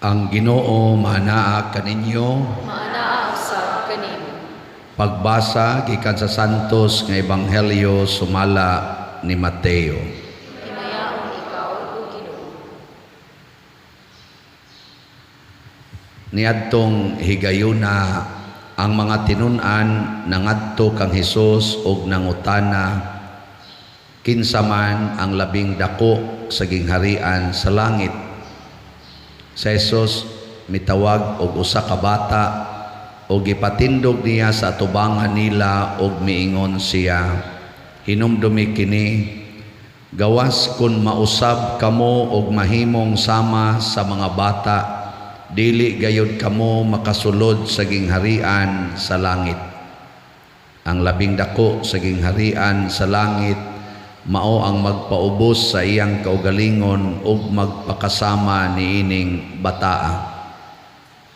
Ang Ginoo maanaa kaninyo. Maanaa usab kanimo. Pagbasa gikan sa Santos nga Ebanghelyo sumala ni Mateo. Himayaon ikaw, o Ginoo. Niadtong higayuna ang mga tinun-an nangadto kang Hesus og nangutana kinsa man ang labing dako sa gingharian sa langit. Sa Jesus mitawag og usa ka bata og gipatindog niya sa atubangan nila og miingon siya, "Hinumdumi kini, gawas kun mausab kamo og mahimong sama sa mga bata, dili gayud kamo makasulod sa gingharian sa langit. Ang labing dako sa gingharian sa langit mao ang magpaubos sa iyang kaugalingon ug magpakasama niining bataa.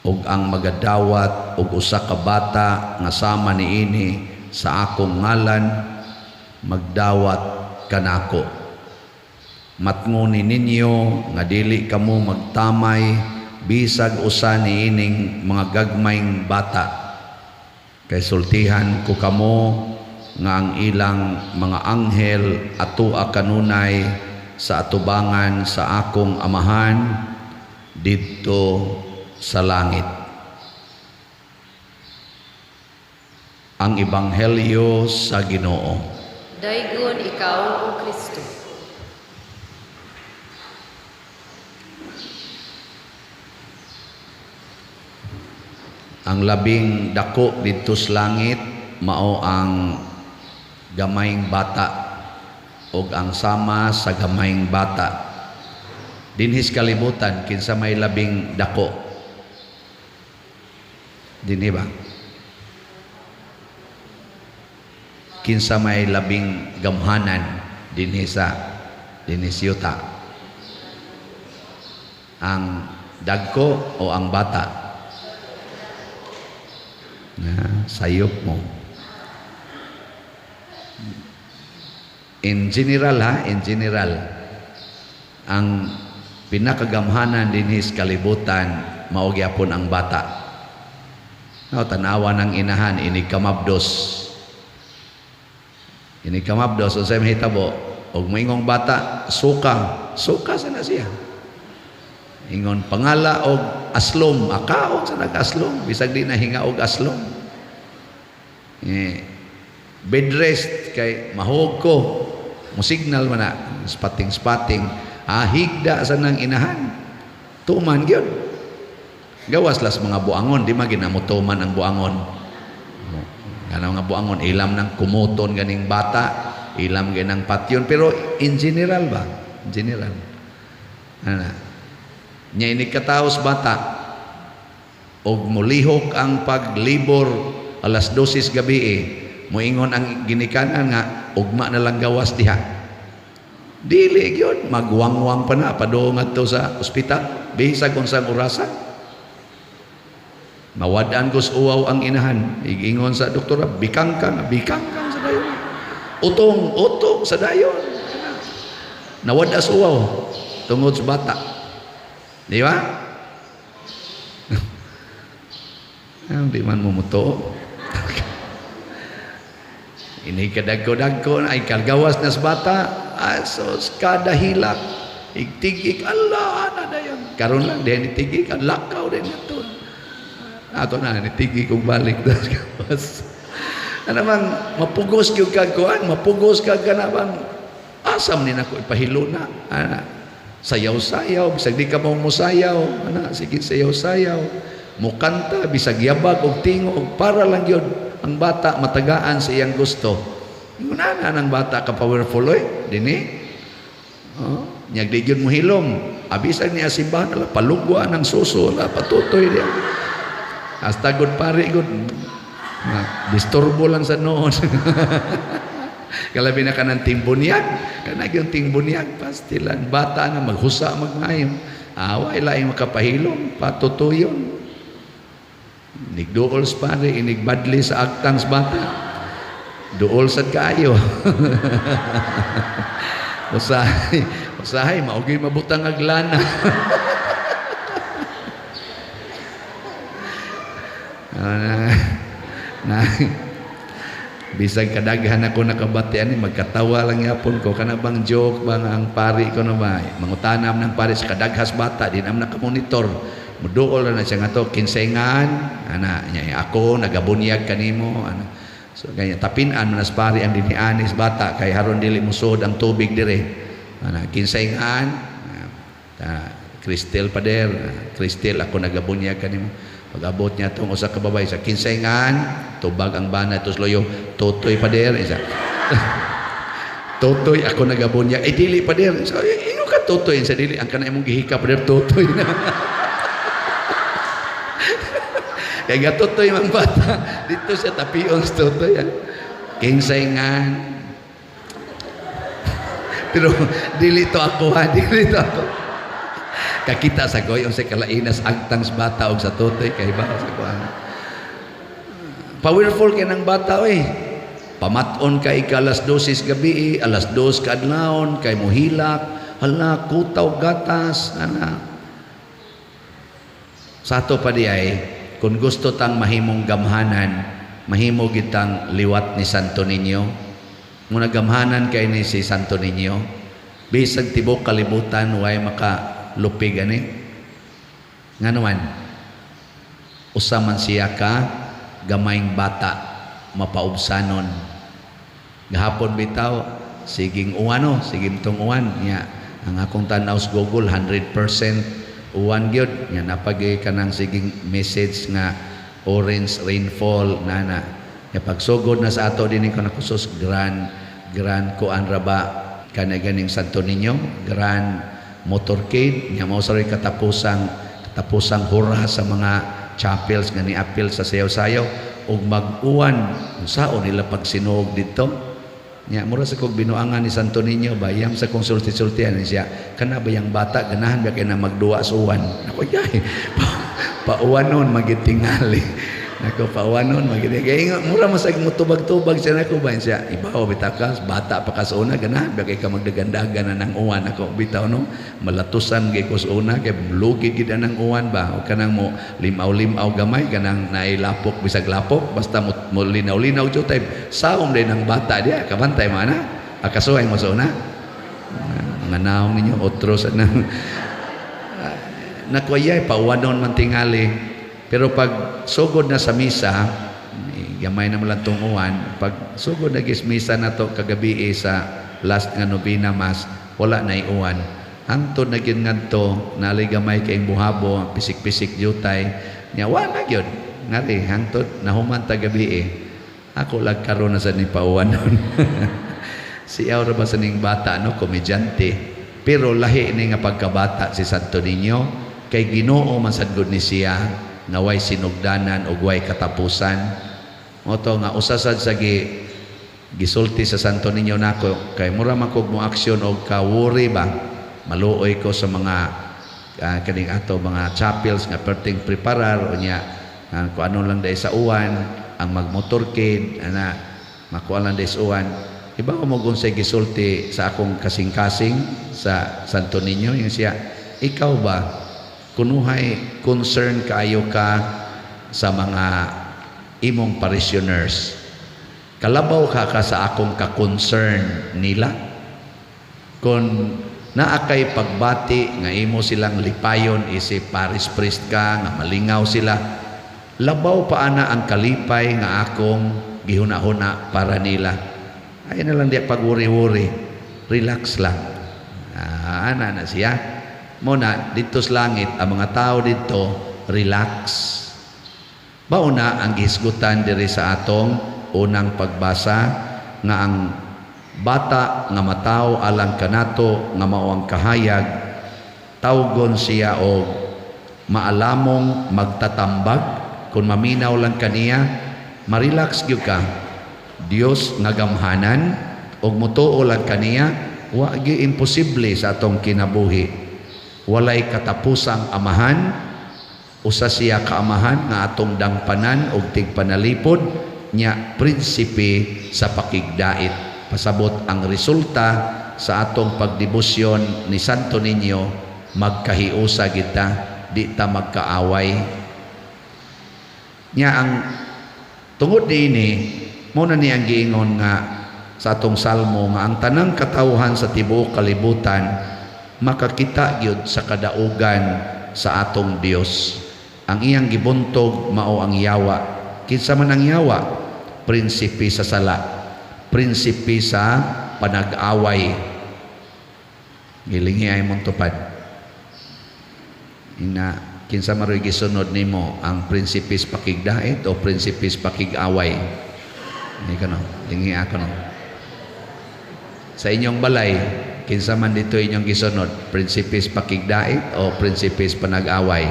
Ug ang magadawat og usa ka bata nga sama niini sa akong ngalan, magdawat kanako. Matngoni ninyo nga dili kamo magtamay bisag usa niining mga gagmayng bata. Kay sultihan ko kamo nga ang ilang mga anghel atua kanunay sa atubangan sa akong amahan didto sa langit." Ang Ebanghelyo sa Ginoo. Daygon ikaw, O Kristo. Ang labing dako didto sa langit mao ang gamayng bata og ang sama sa gamayng bata. Dinhis kalibutan kinsa may labing dako? Dinhi ba? Kinsa may labing gamhanan dinhi sa dinhi siyuta? Ang dagko o ang bata? Na, sayop mo. In general ha, in general, ang pinakagamhanan dinhi sa kalibutan mao gyapon ang bata. No, tanawa ng inahan inig kamabdos. Inig kamabdos unsay mahitabo? Og moingong bata, suka, suka sa na siya. Ingon pangala og aslom, akaon sa nag-aslom, bisag di na hinga og aslom. Bed rest kay mahog ko, mo signal man na, spotting-spotting, higda sa nang inahan. Tuman gyud. Gawas las mga buangon, di man ginamutuman ang buangon. Kanang mga buangon ilam nang kumuton ganing bata, ilam ganang patyon, pero in general ba? In general. Ana. Nya ini kataos bata og molihok ang paglibor alas 12 gabi, moingon ang ginikanan nga ugma na lang gawas diha. Dili gyud, magwangwang pa na padung ngadto sa ospital bisag unsang orasa. Mawad-an kos uwaw ang inahan, igingon sa doktora, bikang ka, bikang ka sa dayon. Utong, utong sa dayon. Nawad-as uwaw tungod sa bata. Di ba? Di man mo mutuo. Ini kadagko-dagko na ay kalgawas na sa bata, asos kada hilak igtigik Allah na dayon. Karon lang diha ni tigik, ang lakaw din ato. Ato na ni tigik og balik gawas. Ano bang mapugos gyud kag kuan, mapugos kag kana bang asam ni nako ipahilo na. Ana, sayaw-sayaw bisag di ka mo musayaw, ana sige sayaw-sayaw. Mukanta bisag yabag og tingog para lang gyud ang bata matagaan sa iyang gusto. Ingon na ng bata ka powerful oy, dinhi. Oh, nyag di gyud mohilom. Abisag niya simbahan ala palugwa ng suso ala patutoy diya. Hasta good pare good. Na, disturbo lang sa noon. Kalabi na ka ng timbonyag. Kanag yung timbonyag, pastilan. Bata na maghusa magmayo. Away laing makapahilom, patutuyon. Nigduol sa pare, inigbadli sa agtang sa bata. Duol sad kaayo. Usahay, usahay, maugi mabutang aglana. Bisag kadaghan ako nakabati ani, magkatawa lang yapon ko. Kana bang joke ba nga ang pari ko no ba, mangutanam ng pari sa kadaghas bata, di naman nakamonitor, muduol na siya nga to, "Kinsay ngan?" ana nya, "Ako nagabunyag kanimo," ana. So kanya tapinan man as pari ang dinianis bata kay haron dili musod ang tubig dire, ana. "Kinsay ngan?" Ah, "Cristel, pader." "Cristel, ako nagabunyag kanimo." Pag-abot niya tong usa ka babae sa, "Kinsay ngan?" Tubag ang bana tos loyo. "Totoy, pader." Isa, "Totoy, ako nagabunyag." "Eh, dili, pader." So, "Ingo ka Totoy." Sa, "Dili, ang kana imong gihika, pader, Totoy na." Kay gatotoy mang bata. Dito siya tapion sa Totoy. Ah. "Kinsay ngan?" Pero dili to ako ha, dili to ako. Kakita sa koy unsay kalainas agtang sa bata og sa Totoy kay ba sa kuan. Powerful kay ng bata oy. Pamat-on kay ka alas 12 gabi, alas 2 kaadlawon kay muhilak, hala, kutaw gatas ana. Sa ato pa di ay kung gusto tang mahimong gamhanan, mahimo gitang liwat ni Santo Niño. Muna gamhanan kay ni si Santo Niño. Bisag tibok kalibutan way makalupig ani. Ngano man? Usa man siya ka gamayng bata, mapaubsanon. Gahapon bitaw siging uwan no, siging tong uwan nya. Ang akong tan-aw sa Google, 100% uwan gyud nya. Napagay kanang siging message nga orange rainfall na na. Nya pagsugod na sa ato dinhi ko nakusos grand grand kuan ra ba kana ganing Santo Niño grand motorcade nya, mao sa katapusang katapusang hura sa mga chapels nga niapil sa sayaw-sayaw ug mag-uwan. Unsaon nila pagsinuog didto nya? Mura sa kog binuangan ni Santo Niño ba, yam sa kong sulti-sultian ni siya, kana ba yang bata ganahan ba kay na magduwa sa uwan? Nako yay, pauwanon magitingali. Nako, pauwanon magitingali kay mura masag mutubag-tubag siya nako ba siya. Ibaw bitakas bata pa ka sa una, ganahan ba kay ka magdagandagan na ng uwan? Nako bitaw no, malatusan gay ko sa una kay lugi gid ang uwan ba, o kanang mo limaw-limaw gamay, kanang nailapok bisag lapok, basta mo linaw-linaw jud type saom din ang bata diya kabantay mo ana akasuhay mo sa una. Mga naong ninyo otro sa na. Nakuayay, pauwanon man tingali. Pero pag sugod na sa misa, gamay na mo lang tong uwan. Pag sugod na gis misa na to kagabi eh, sa last nga nobena mass, wala na uwan. Hangtod na gyud ngadto, nalay gamay kay buhabo, pisik-pisik jutay. Nya wa na gyud. Ngari hangtod nahuman ta gabi eh. Ako lag karon na sa ni pauwan nun. Si ra ba sa ning bata no, komedyante. Pero lahi ni nga pagkabata si Santo Niño kay Ginoo man sad gud ni siya nga way sinugdanan ug way katapusan. Mao to nga usa sad sa gisulti sa Santo Niño nako kay mura man kog mo aksyon og ka-worry ba, maluoy ko sa mga kaning ato mga chapels nga perting preparar unya kung ano lang dahil sa uwan ang magmotorcade ana, makuha lang dahil sa uwan. Iba ko mo kung gisulti sa akong kasing-kasing sa Santo Niño yung siya, "Ikaw ba kunuhay concern kaayo ka sa mga imong parishioners, kalabaw ka ka sa akong ka-concern nila? Kung naa kay pagbati nga imo silang lipayon isip parish priest ka nga malingaw sila, labaw pa ana ang kalipay nga akong gihuna-huna para nila. Ay na lang di pagwuri-wuri, relax lang." Ah, ana na siya. Mo na dito sa langit ang mga tao dito relax. Mao na ang gihisgutan diri sa atong unang pagbasa nga ang bata nga matawo alang kanato nga mao ang kahayag, tawgon siya og maalamong magtatambag. Kung maminaw lang kaniya, marelax gyud ka. Dios nga gamhanan og mutuo lang kaniya, wa gyud imposible sa atong kinabuhi. Walay katapusang amahan, usa siya kaamahan nga atong dangpanan og tigpanalipod nya, prinsipe sa pakigdait. Pasabot ang resulta sa atong pagdebosyon ni Santo Niño, magkahiusa kita, di ta magkaaway. Nya ang tungod niini Mao na ni ang giingon nga sa atong salmo nga ang tanang katawhan sa tibuok kalibutan makakita gyud sa kadaugan sa atong Dios. Ang iyang gibuntog mao ang yawa. Kinsa man ang yawa? Prinsipe sa sala, prinsipe sa panag-away. Gilingi ay mong tupad. Ina, kinsa maroy gisunod nimo, ang prinsipis pakigdait o prinsipis pakig-away? Hindi ka no, lingi ako no. Sa inyong balay, kinsa man dito inyong gisunod, prinsipis pakigdait o prinsipis panag-away?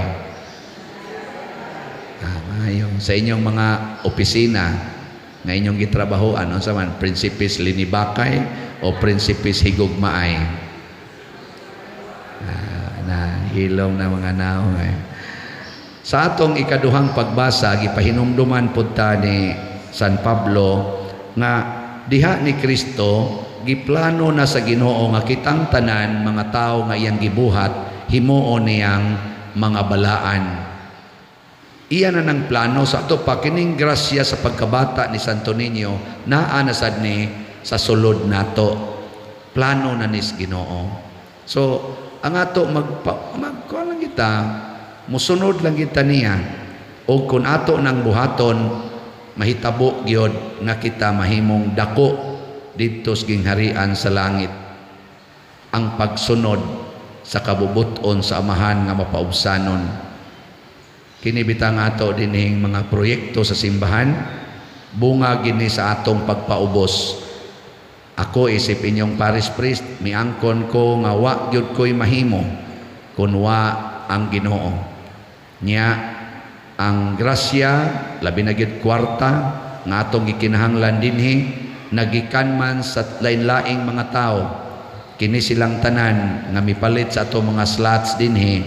Ah, maayo. Sa inyong mga opisina nga inyong gitrabahoan, unsa man, prinsipis linibakay o prinsipis higugmaay? Ah, na hilom na mga naong eh. Sa atong ikaduhang pagbasa, gipahinumduman pud ta ni San Pablo nga diha ni Kristo giplano na sa Ginoo nga kitang tanan mga tao nga iyang gibuhat himuon niyang mga balaan. Iya na ng plano sa ato pa. Kining grasya sa pagkabata ni Santo Niño naa na sad ni sa sulod nato. Plano na nis Ginoo. So ang ato magpa magkuan lang kita, musunod lang kita niya, o kung ato nang buhaton, mahitabo gyud nga kita mahimong dako didto sa gingharian sa langit. Ang pagsunod sa kabubut-on sa Amahan nga mapaubsanon, kini bitang ato dinhing mga proyekto sa simbahan, bunga gini sa atong pagpaubos. Ako isip inyong parish priest, miangkon ko nga wa gyud ko'y mahimo kun wa ang Ginoo. Nya ang grasya, labi na gyud kwarta nga atong gikinahanglan dinhi, nagikan man sa lain-laing mga tao. Kini silang tanan nga mipalit sa atong mga slots dinhi,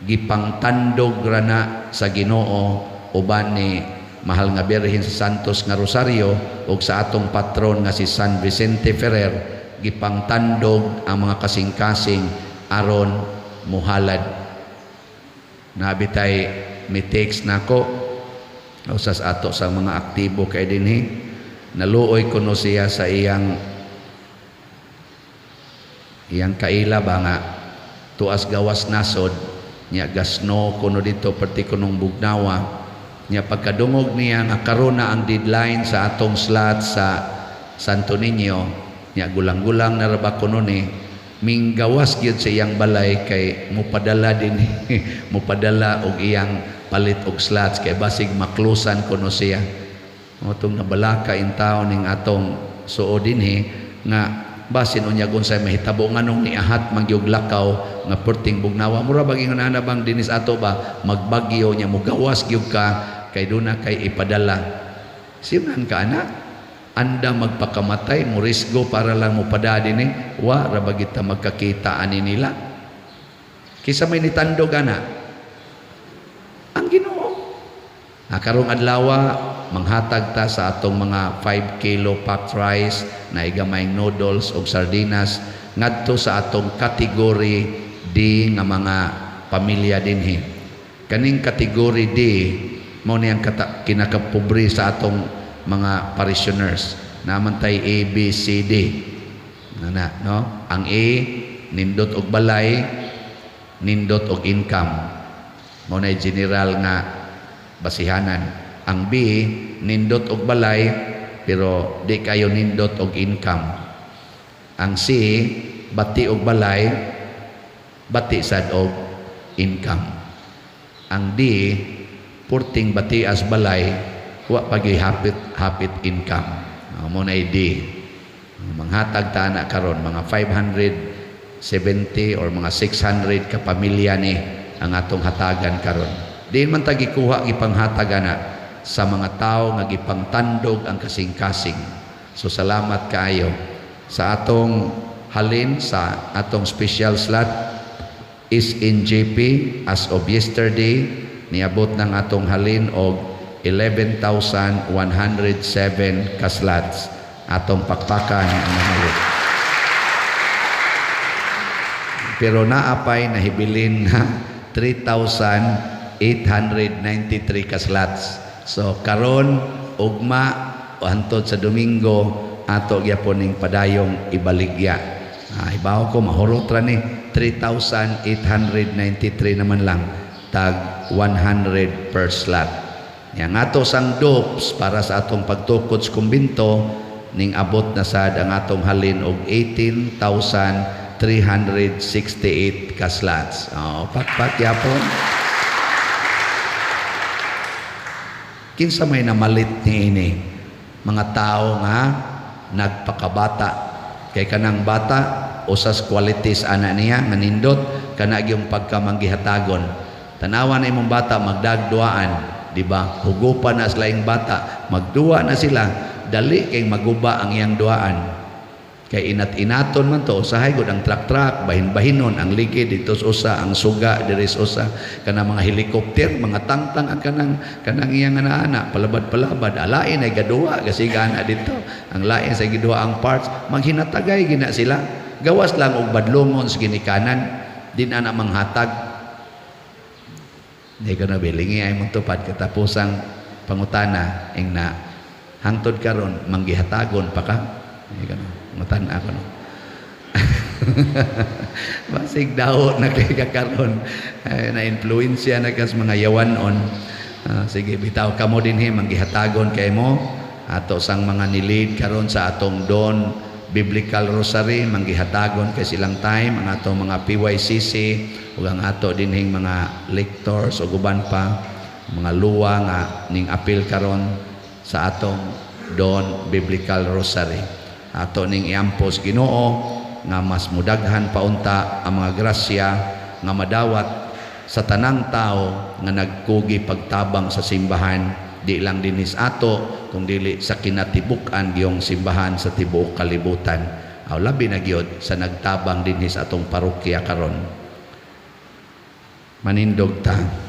gipangtandog rana sa Ginoo uban ni Mahal nga Birhen sa Santos nga Rosario ug sa atong patron nga si San Vicente Ferrer. Gipangtandog ang mga kasing-kasing aron muhalad. Nabitay mi text nako usas ato sa mga aktibo kay dinhi. Naluoy kuno siya sa iyang iyang kaila ba nga tuas gawas nasod niya, gasno kuno dito perti kunong bugnawa niya. Pagkadungog niya nga karon na ang deadline sa atong slot sa Santo Niño niya, gulang-gulang na ra ba kuno ni, minggawas gyud sa iyang balay kay mupadala din, mupadala og iyang palit og slots kay basig maklusan kuno siya. Motong nabalaka in taon ning atong suo dinhi nga basin unya unsay mahitabo, nganong niahat man gyud lakaw nga perting bugnawa. Mura bag ingon ana bang dinis ato ba, magbagyo nya mugawas gyud ka kay duna kay ipadala. Siman ka ana, anda magpakamatay, morisgo para lang mopada dinhi. Wa ra ba kita magkakita ani nila? Kisa may nitandog ana? Ang Ginoo. Ah, karong adlaw manghatag ta sa atong mga 5 kilo packed rice na igamayng noodles og sardinas ngadto sa atong kategory D nga mga pamilya dinhi. Kaning kategory D mao ni ang kinakapobre sa atong mga parishioners. Naman tay A, B, C, D. Nana, no? Ang A, nindot og balay, nindot og income. Mao na general nga basihanan. Ang B, nindot og balay pero di kayo nindot og income. Ang C, bati og balay, bati sad og income. Ang D, purting bati as balay, wa pagi hapit hapit income. Mo na D. Manghatag ta na karon mga 570 or mga 600 ka pamilya ni ang atong hatagan karon. Diin man ta gikuha gipanghatag ana? Sa mga tao nga gipangtandog ang kasing-kasing. So salamat kaayo sa atong halin sa atong special slot is in JP. As of yesterday, niabot ng atong halin og 11,107 ka slots. Atong pakpakan ang namalit. Pero naapay nahibilin na 3,893 ka slots. So karon ugma o hantod sa Domingo ato gyapon ning padayong ibaligya. Ibaw ko mahurot ra ni, 3,893 naman lang, tag 100 per slot. Yang ato sang dupes para sa atong pagtukod sa kumbinto, ning abot na sad ang atong halin og 18,368 ka slots. Oh, pakpak yapon. Kinsa may namalit niini? Mga tao nga nagpakabata. Kay kanang bata usas qualities ana niya nga nindot kana gyung pagkamanggihatagon. Tanawa na imong bata magdagduaan, di ba? Hugupan na sila yung bata, magduwa na sila, dali kay maguba ang iyang duaan. Kay inat-inaton man to, usahay gud ang truck-truck, bahin-bahinon ang ligid dito sa usa, ang suga diri sa usa, kanang mga helicopter, mga tangtang ang kanang iyang ana-ana, palabad-palabad, alain ay gaduwa kasi gana dito. Ang lain sa giduwa ang parts, maghinatagay gina sila. Gawas lang og badlongon sa ginikanan, din ana manghatag. Di ko na bilingi ay mong tupad katapusang pangutana ing na hangtod karon manggihatagon pa ka. Di ko na pangutan ako no. Basig daw na kay kakaron ay, na influensya na kas mga yawanon. Sige bitaw kamo dinhi manggihatagon kay mo ato sang mga nilid karon sa atong Dawn Biblical Rosary, manggihatagon kay silang time ang atong mga PYCC ug ang ato dinhing mga lectors ug uban pa mga luwa nga ning apil karon sa atong Dawn Biblical Rosary. Ato ning iampos Ginoo nga mas mudaghan paunta ang mga grasya nga madawat sa tanang tao nga nagkugi pagtabang sa simbahan, di lang dinis ato kung dili sa kinatibuk-an giyong simbahan sa tibuok kalibutan. Aw labi na gyud sa nagtabang dinhi sa atong parokya karon. Manindog ta.